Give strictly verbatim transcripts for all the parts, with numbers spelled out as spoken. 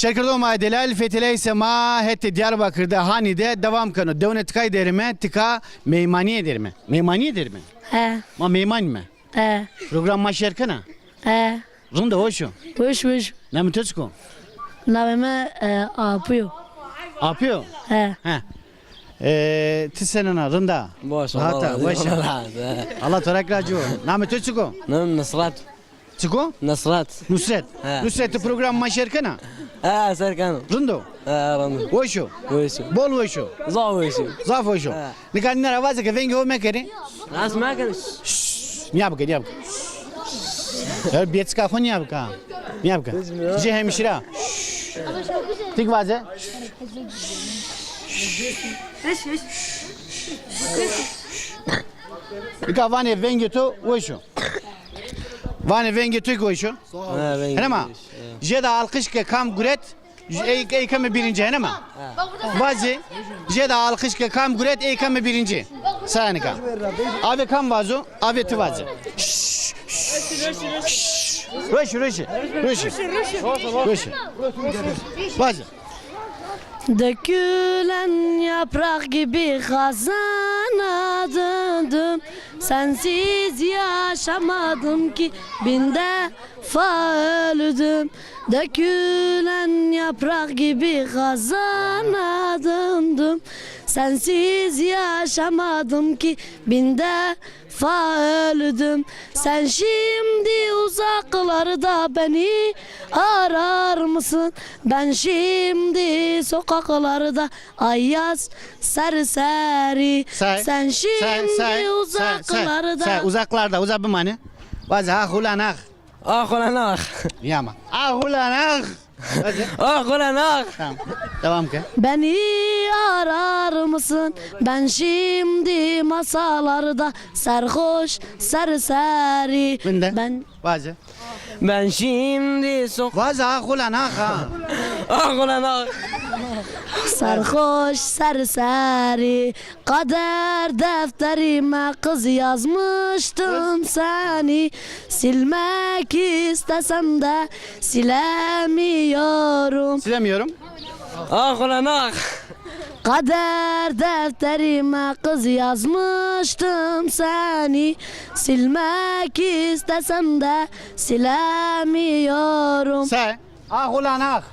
Çerkerdon ma delal, feteleyse ma hetê Diyarbakir de, Hanî de devam keno. Dewnê tikay derime, tika meymanîye derime. Meymanîye derime. He. Ma meymanîme. He. Program ma şêr kena? He. Rind o, weş o. Weş, weş. Namê to çik o? Namê mi, e, Apo yo. Apo yo? He. He. E, ti senên a, rind a? Boş, Rahat a, Allah weş a. Allah razı olsun. Allah to ra razî bo. Namê to çik o? Namê mi Nusret. Çik o? Nusret. Nusret. He. Nusret, ti program ma şêr kena? He, şêr keno. Rind o? He, rind o. Weş o? Weş o. Bol weş o? Zaf weş o. Zaf weş o. He. Nika nîna ra vaze ke vengê ho mekerê. Rast mekerê. Şşş, nîya bike, nîya bike. Ya bêçika xo nîya bike ha. Nîya bike. Jê hemşîre. Şşş. Ti kî vaze. Nika vanê vengê to weş o. Vanê vengê to kî weş o. He, vengê to weş o. Hene ma. Jêde alqış ke kam guret, ey, ey keme bîrincî, hene ma. Vaze, jêde alqış ke kam guret, ey keme bîrincî. Saya nika. Avê kam vazo? Avê ti vaze. Şşş, şşş, şşş. Roşî, roşî, roşî. Roşî. Vaze. Dökülen yaprak gibi Hazan'a döndüm. Sensiz yaşamadım ki, bin defa öldüm. Dökülen yaprak gibi Hazan'a döndüm. Sensiz yaşamadım ki, bin defa öldüm. Sen şimdi uzaklarda, beni arar mısın? Ben şimdi sokaklarda, ay yaz serseri. Say, say, say, say, say. Sen şimdi uzaklarda. Uzaklarda, uza bimanê. Vaze ax ulan ax. Ax ulan ax. Nîya ma. Ax ulan ax. Vaze. Ax ulan ax. Tamam. Devam ke. Beni arar mısın? Ben şimdi masalarda, sarhoş serseri. Vinde. Ben... Vaze. Ben şimdi sok... Vaze ax ulan ax ha. Ax ulan ax. Sarhoş serseri, kader defterime kız yazmıştım seni. Silmek istesem de silemiyorum. Silemiyorum. Ax ulan ax. Kader defterime kız yazmıştım seni. Silmek istesem de silemiyorum. Say. Ax ulan ax.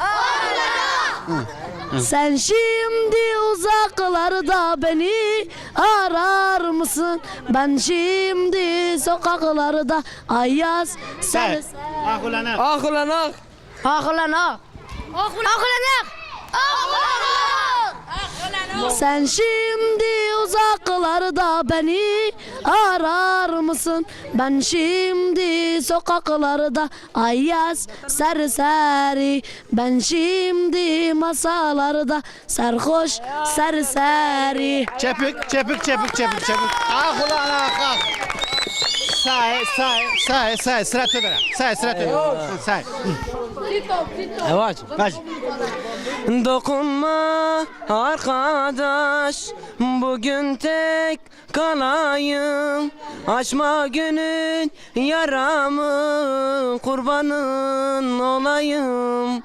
Sen şimdi uzaklarda, beni arar mısın? Ben şimdi sokaklarda, ay yaz serseri. Ax ulan ax. Ax ulan ax. Ax ulan ax. Ax ulan ax. Ax ulan ax. Sen şimdi uzaklarda, beni arar mısın? Ben şimdi sokaklarda, ay yaz serseri. Ben şimdi masalarda, sarhoş serseri. Çepik, çepik, çepik, çepik, çepik. Ax ulan ax, ax. Say, say, say, say, sıra to bera. Say, sıra to bera. Say. Hı. Vac. Vac. Dokunma arkadaş, bugün tek kalayım. Açma gönül yaramı, kurbanın olayım.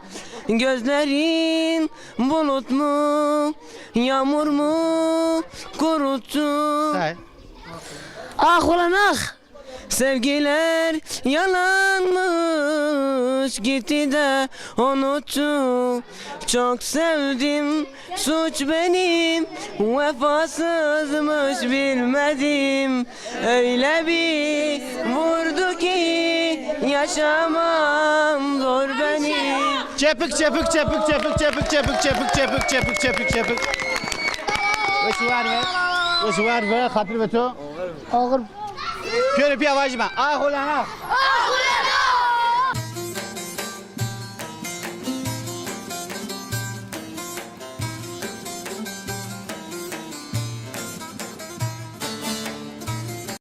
Gözlerin bulut mu, yağmur mu kuruttu? Say. Ax ulan ax. Sevgiler yalanmış, gitti de unuttu. Çok sevdim, suç benim, vefasızmış bilmedim. Öyle bir vurdu ki yaşamam zor benim. Çepik, çepik, çepik. Weş û war be. Weş û war be, xatir be to. Oxir. Pîyorê pîya vajîme. Ax ulan ax.